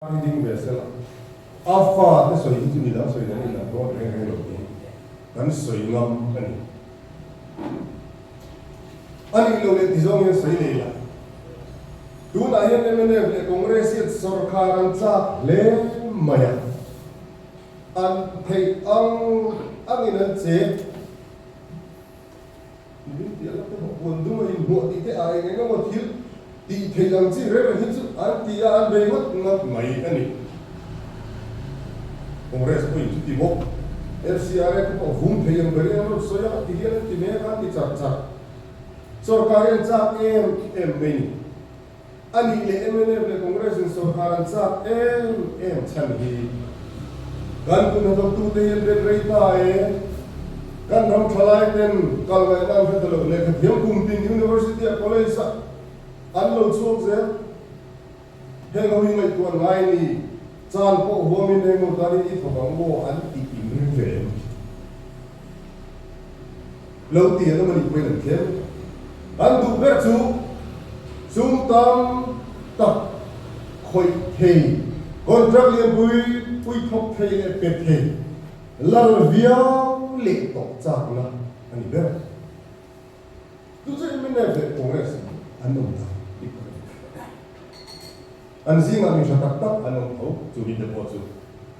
Hi ding ve sela, a fate sawi hi chu midang sawi dan in an dawn reng reng lo tih hi kan sawi ngam a ni. A nih loh leh ti zawng hian sawi nei la. Tunah hian mnf leh Congress hian sawrkhar an chak hle mai a, an theih ang angin an che. Milim tih a la te bawk, huan dum a inhmuah tih te ah eng eng emaw thil tih theih ang chi reng reng hi chu an ti a, an bei ngawt ngawt mai a ni. Congress pawhin chu ti bawk, FCRA te pawh vum thei ang berin an rawn sawi a, ti hian an ti mek a, an ti char char. Sorkar hi an chak em em mai ni. A nih leh mnf leh Congress in sorkar an chak em em chhan hi kan kun hnathawktute hi an bet rei ta e. Kan ram thalai ten kal ngaihna an hre ta lo. Lehkhathiam kum tin University ah college ah an lo chhuak zel. Heng ho hi ngaihtuah ngai ni chan pawh huamin heng ho tan in i thawk ang aw an tih in ring ve em? Lo ti an awm a nih pawhin an thlem. An duh ber chu sum tam tak khawih thei, contract lian pui pui thawk thei leh pe thei, lal viau leh tawh chakna a ni ber. Chu chu mnf leh Congress an awm ta dik tak a ni. An zingah mi tha tak tak an awm tho, chu mite pawh chu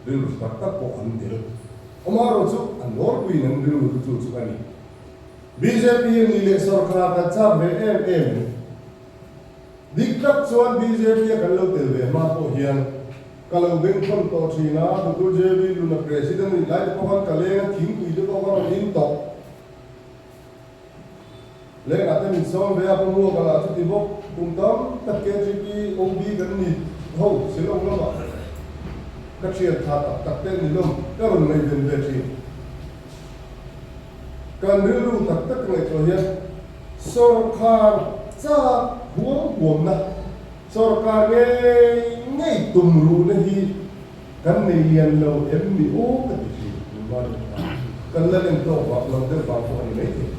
rilru tha tak tak pawh an tel. Amaherawh chu an nawlpuiin an rilru chu chu chu a ni. Bjp hi ni leh sawrkhar kan chak ve em em em. Dik tak chuan bjp a kan lo tel ve hma pawh hian ka lo bengkhawn tawh thin a, Doctor JV Luna President nih lai te pawh khan ka leng a, thingpui te pawh ka rawn in tawh. Lengah te min sawm ve a, ka hmuak a lah chuti bawk. Kum tam tak KGP OB kan ni ho Shillong lamah ka thian tha tak tak te ni lawm ka rawn ngaihven ve thin. Kan rilru tak tak ka ngaihtuah hian sawrkhar chak huam huamna, sawrkar ngei ngei tum ruhna hi Kan nei lian lo em mi aw ka ti thin Nunma deuh kha kan la len tawk vak lo deuh vang pawh a ni maithei.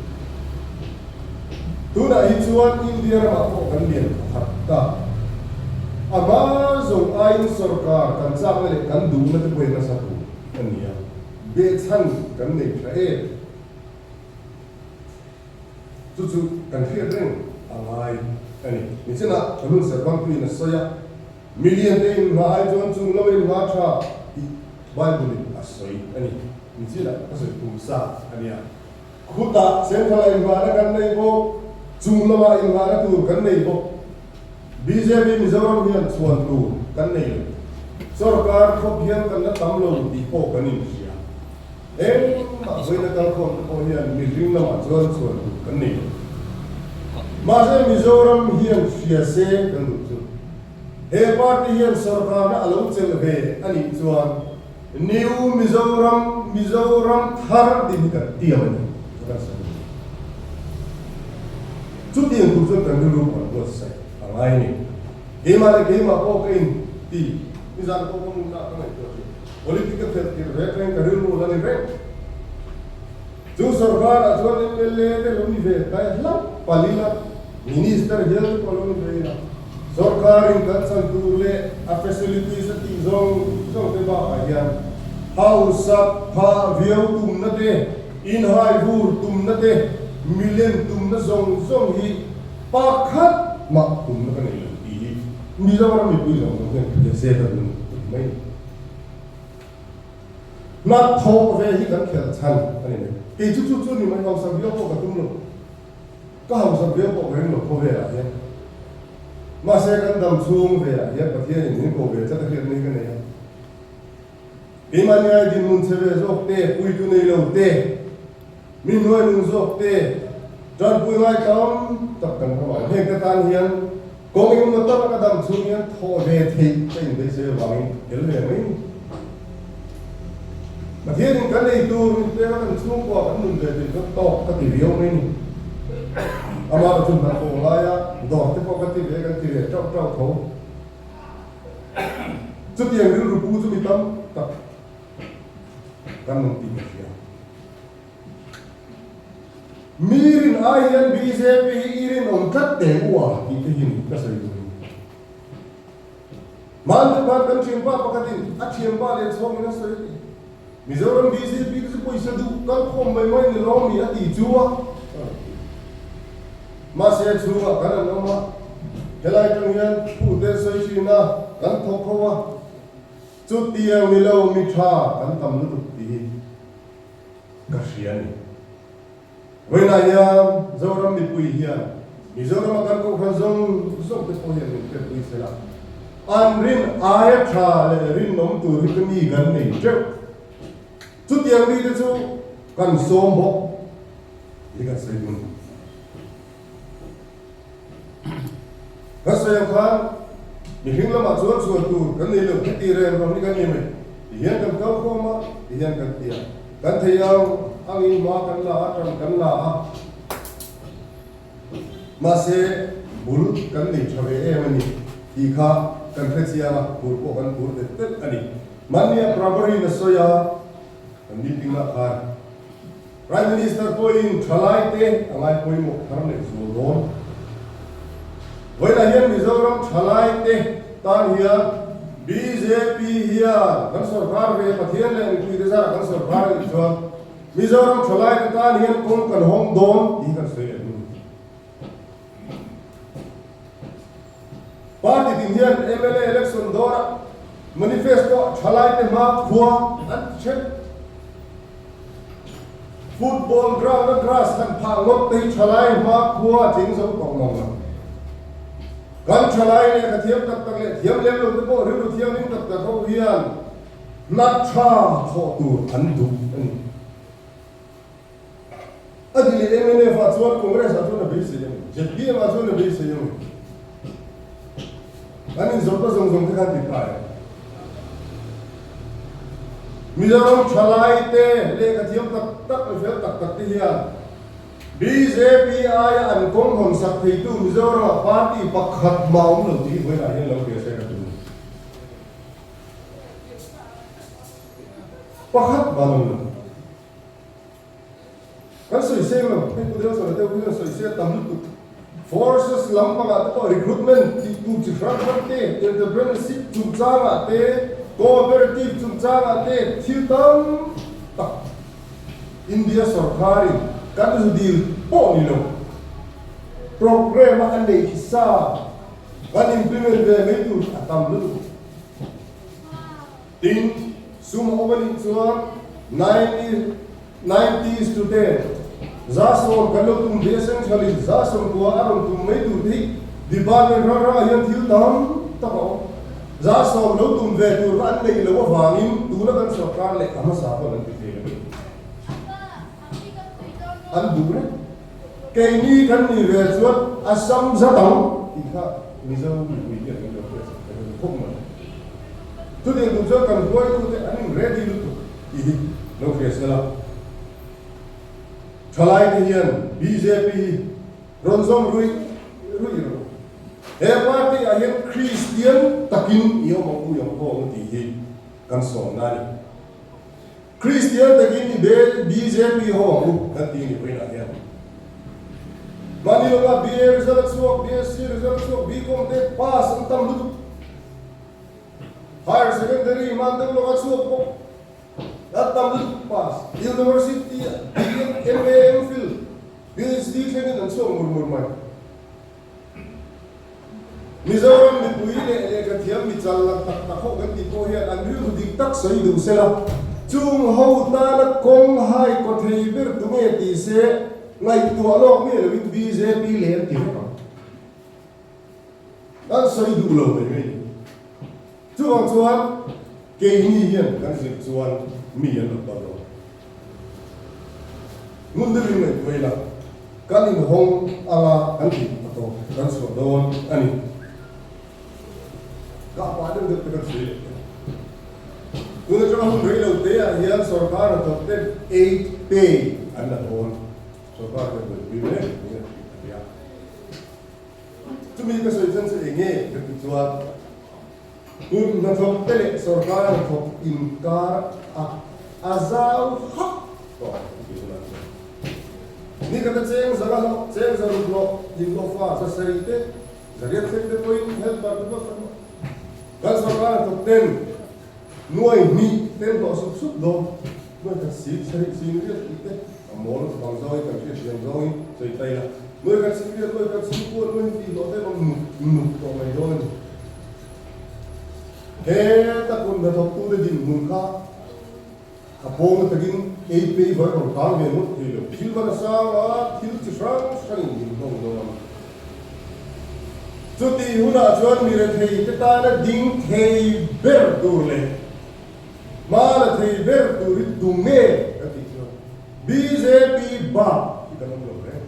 Tunah hi chuan India ramah pawh kan lian pakhat ta. A hma zawng aiin sorkar kan chakna leh kan duhna te pawhin nasa tur a ni a, behchhan kan nei tha em? Chu chu kan hriat reng a ngai a ni. Nichinah ka hun serhbangtuin a sawi a. Milian te in hma ai chuan chung lo in hma tha tih Bible in a sawi a ni. Nichinah ka sawi tum sa a nia. Khutah Central ah inhmahna kan nei bawk, chung lamah inhmahna tur kan nei bawk. Bjp Mizoram hian chhuan tur kan nei lo. Sorkar khawp hian kan la tam lo tih pawh kan inhria. Engmah vawiina kalkhawm te pawh hian mihring lamah chuan chhuan tur kan nei lo. Mahse Mizoram hian hria se kan duh chu. He party hian sorkarna a lo chelh ve a nih chuan New Mizoram, Mizoram thar tih hi kan tiam a ni chu kan sawi duh. Chutiang tur chuan kan rilru pawh an buatsaih a ngai a ni. Keimah leh keimah pawh ka in ti, nizan pawh ka hmun ah ka ngaihtuah thin. Politic ka khelh tirh ve atangin ka rilru a la ni reng. Chu sorkar ah chuan mla te lo ni ve ta hlauh palin a, Minister hial te pawh lo ni ve ila, sorkar in kan chan tur leh a facilities a tih zawng zawng te bakah hian hausak phah viau tumna te, inhai vur tumna te, milen tumna zawng zawng hi pakhat mah tumna ka nei lo tih hi Mizoram mipui zawng zawng hian ka se ka duh mai a ni. Hna thawh ve hi kan khelh chhan a ni mai. Kei chu chu chu ni mai, hausa viau pawh ka tum lo. Ka hausa viau pawh ka ring lo khawvelah hian. Mahse kan dam chhung velah hian Pathianin min ko ve tlat a hriatna hi ka nei a. Keimahni ai dinhmun chhe ve zawk te, puitu nei lo te, mi hnuai nung zawk te, tanpui ngai tam tak kan ramah hian heng ka tan hian kawng engemaw tak a ka dam chhung hian thawh ve theih ka inbeisei avangin tel ve mai ni. Pathianin kan ei tur min pek a, kan chhungkua kan nun ve tih chu tawk ka ti viau mai ni. Amah chu hnathawh laia dawr te pawh ka ti ve, kan ti ve tauh tauh tho. Chutiang rilru pu chu mi tam tak kan awm tih ka hria. Mi rin ai hian bjp hi i rinawm tlat teh u a tih te hi ka sawi duh ni. Hmanlai khan kan thianpa pakhatin a thianpa leh chhawngin a sawi a ti. Mizoram bjp te chu pawisa duh kal khawm mai mai ni lawm ni a ti chu a rawn ti. Mahse chhungah kan an awm a, helai tang hian thu te sawi thin a, kan thawk ho a, chutiang ni lo mi tha kan tam lutuk tih hi ka hria a ni. Vawiinah hian Zoram mipui hian Mizorama kan kohhran zawng zawng te pawh hian min hriatpui sela, an rin aia tha leh rinawm tur hi chu mi kan nei teuh. Chutiang mite chu kan sawm bawk hi kan sawi dun. Kan sawi ang khan mihring lamah chuan chhuan tur kan nei lo, heti reng rawng hi kan ni mai. Ti hian kan kal khawm a, ti hian kan ti a. Kan thei ang angin hma kan la a, tan kan la a. Mahse, bul kan nei tha ve em a ni tih kha kan hre chiang a, bul pawh kan tur vet vet a ni. Mahnia Prabharin a sawi a, kan meeting ah khan. Prime Minister pawhin thalaite a ngai pawimawh thar leh zual dawn. Vawiinah hian Mizoram thalaite tan hian bjp hian kan sorkar ve Pathian leh mipuite zarah kan sorkar a nih chuan Mizoram thalaite tan hian kawng kan hawng dawn tih hi kan sawi leh dun. Party tin hian mla election dawrah manifesto ah thalaite hma khua an ti ṭhen. Football ground a grass han phah ngawt te hi thalai hma khua a tling zo tawh lo ang. Kan thalai lehkha thiam tak tak leh thiam lem lo te pawh rilru thianghlim tak tak ho hian hna tha thawh tur an duh a ni. A ti leh mnf ah chuan Congress ah chuan a beisei a ni, zpm ah chuan a beisei a ni. An inzawrhna zawng zawng te khan ti ta e. Mizoram thalai te lehkha thiam tak tak leh fel tak tak te hian bjp aia an kawng hawn sak theitu Mizoram ah party pakhat mah awm lo tih hi vawiinah hian lo hria se ka tum. Pakhat mah an awm lo. Kan sawi seng lo, hei Pu Delson a deuh hian sawi se a tam lutuk. Forces lam pangah te pawh recruitment tih tur chi hrang hrang te, entrepreneurship chungchangah te, cooperative chungchangah te thil tam tak India sorkarin kan zu dil pawh ni lo programme a an neih sa kan implement ve mai tur a tam lutuk. Tin, sum a awm a nih chuan 90 student 100 kan lo tum ve a central in 90 a rawn tum mai tur te hi department hrang hrangah hian thil tam tak a awm. 100 lo tum ve tur kha an neih loh avangin tuna kan sorkar leh a hmasa pawn an ti thei lo. An duh reng. Keini kan nih ve chuan a sam zat ang tih kha Mizo mipui hian kan lo hriat sak ta deuh khawp mai. Chutiang tur chuan kan hruaitute an in ready lutuk tih hi lo hria se la. Thalaite hian bjp hi rawn zawm ruih ruih rawh u. He party ah hian Kristian takin i awm ang u i awm ho ang tih hi kan sawmna a ni. Kristian takin i bjp ho ang u kan ti ni vawiinah hian. Mahni lawngah BA result a chhuak, BSc result a chhuak, BCom te pass an tam lutuk. Higher Secondary hman deuh lawngah chhuak bawk an tam lutuk pass. University ah BA, MA, MPhil, PhD thlengin an chhuak mur mur mai. Mizoram mipui leh lehkhathiam mi chal lang tak tak ho kan tih pawh hian an rilru dik tak sawi duh se la, chung ho tana kawng hai kaw thei ber tu nge tih se ngaihtuah lawk miah loin bjp leh an ti vek ang. An sawi duh lo mai mai ni. Chuvang chuan keini hian kan zir chuan mi an lo kal lo. Ngun deuhin ngaihtuah ila, kan inhawng anga kan tih a tawp kan chhuah dawn a ni. Kah pah deuh deuh te kan sawi leh teh. Tun atanga hun rei lo te ah hian sorkar hnathawk ten aid pay an la dawn. Sorkar hian buaipui mek niin a tih a nia. Chumi ka sawi chuan chu eng nge ka ti chuan kut hnathawk te leh sorkar hnathawk inkar a a zau hak tawh ang tih hunah chuan ni khata cheng zanga hlawh, cheng za ruk hlawh, inhlawhfa, za sarih te, za riat thleng te pawhin helper te pawh kan awm. Kan sorkar hnathawk ten nuai hnih ten hlawh sup sup dawn, nuai khat sik sarih sing riat tih te a mawl vang zawngin kan hriat thiam zawngin sawi ta ila, nuai khat sing riat, nuai khat sing kuat, nuai hnih hlawh te rawn nuk nuk tawh mai dawn a ni. Heta kut hnathawktute dinhmun kha A pawng takin ei pei vawi rawn kang ve ngawt thei lo. Thil van a sang a, thil chi hrang hrangin min hnawng dawn a. Chutih hunah chuan mi rethei te tana ding thei ber tur leh hma la thei ber tur hi tu nge ka tih chuan bjp bak hi kan awm lo reng.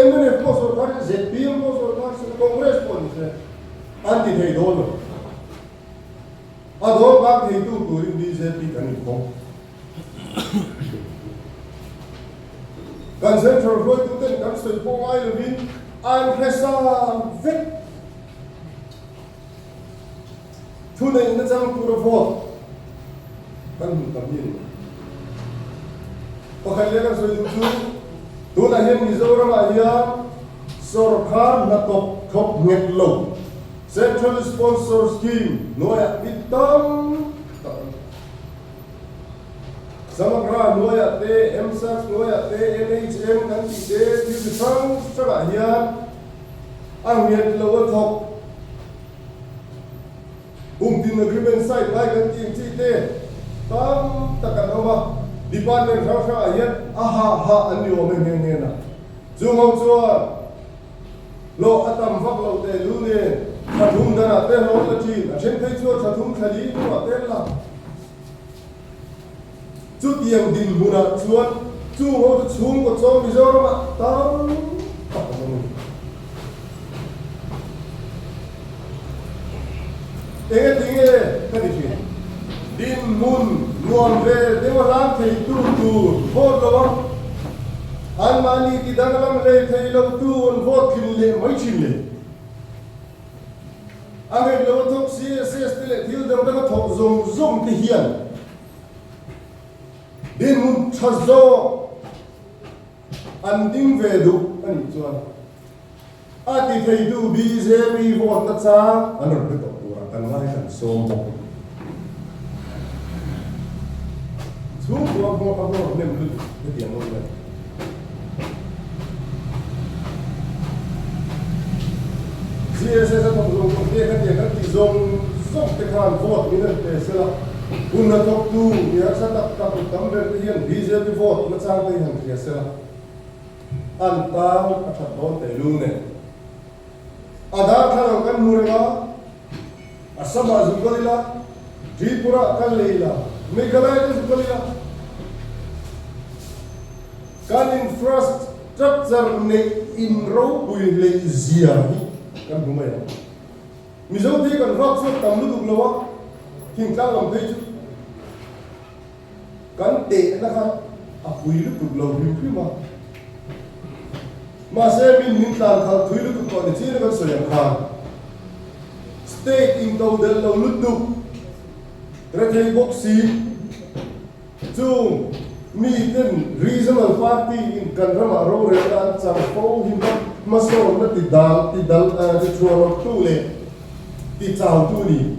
Mnf pawh sawrkar hi zpm pawh sawrkar se, Congress pawh ni se an ti thei dawn lo. A dawn bak theitu turin bjp kan inkhawm. Kan Central hruaituten kan sawi pawh ngai lovin an hre sa vek. Thuneihna chang tura vote kan hmu tam hi a ni. Pakhat leh kan sawi duh chu tunah hian Mizoramah hian sawrkar hnathawk thawk nghet lo. Central Sponsor Scheme hnuaiah mi tam tak an awm. Samagra hnuaiah te, MSAC hnuaiah te, NHM kan tih te, thil chi hrang hrangah hian a nghet lo a thawk. Kum tin agreement sign ngai kan tih ang chi te tam tak an awm a, department hrang hrangah hian a hah hah an ni awm e nghe nghe na. Chung ho chuan Hlawh a tam vak loh teh lu nen thla thum danah te hlawh la thin, a then phei chuan thla thum thla li hnuah te an la. Chutiang dinhmunah chuan chung ho chu chhungkaw chawm Mizoramah tam tak an awm a ni. Engatinge ka ti thin? Dinhmun nuam ve deuh a hlan theitu tur vote lo a, anmahni ti danglam hlei thei lo tu an vote tlin leh mai thin le. A nghet lo a thawk CSS te leh thil dang dang a thawk zawng zawng te hian dinhmun tha zawk an ding ve duh a nih chuan A ti theitu bjp vote na chang an rawn hre tawh turah kan ngai kan sawm bawk. Chhungkua pawh a nghawr hnem lutuk hetiang awm hian. GSS a thawk zawng zawng te khatiang kan tih zawng zawng te khan vote min an pe sela, hun hnathawktu mi harsa tak tak tam ber te hian bjp vote na chang te hi han hria sela. An tan a that dawn teh lung nen. A darthlalang kan hmu reng a, Assam-ah zu kal ila, Tripura-ah kal leh ila, Meghalaya te zu kal ila, kan infrastructure neih in ropui hleih zia hi kan hmu mai ang. Mizo te hi kan vak chhuak tam lutuk lo a, thingtlang lam phei chu. Kan tehna kha a pui lutuk lo hrim hrim a, mahse min min tlan khalh thui lutuk tawh ni chin a kan sawi ang khan state in to delh lo lutuk rethei bawk si chung mi ten regional party in kan ramah rorelna an chang fo hi hmasawnna ti dal ti dal ti thuarawttu leh ti chautu ni.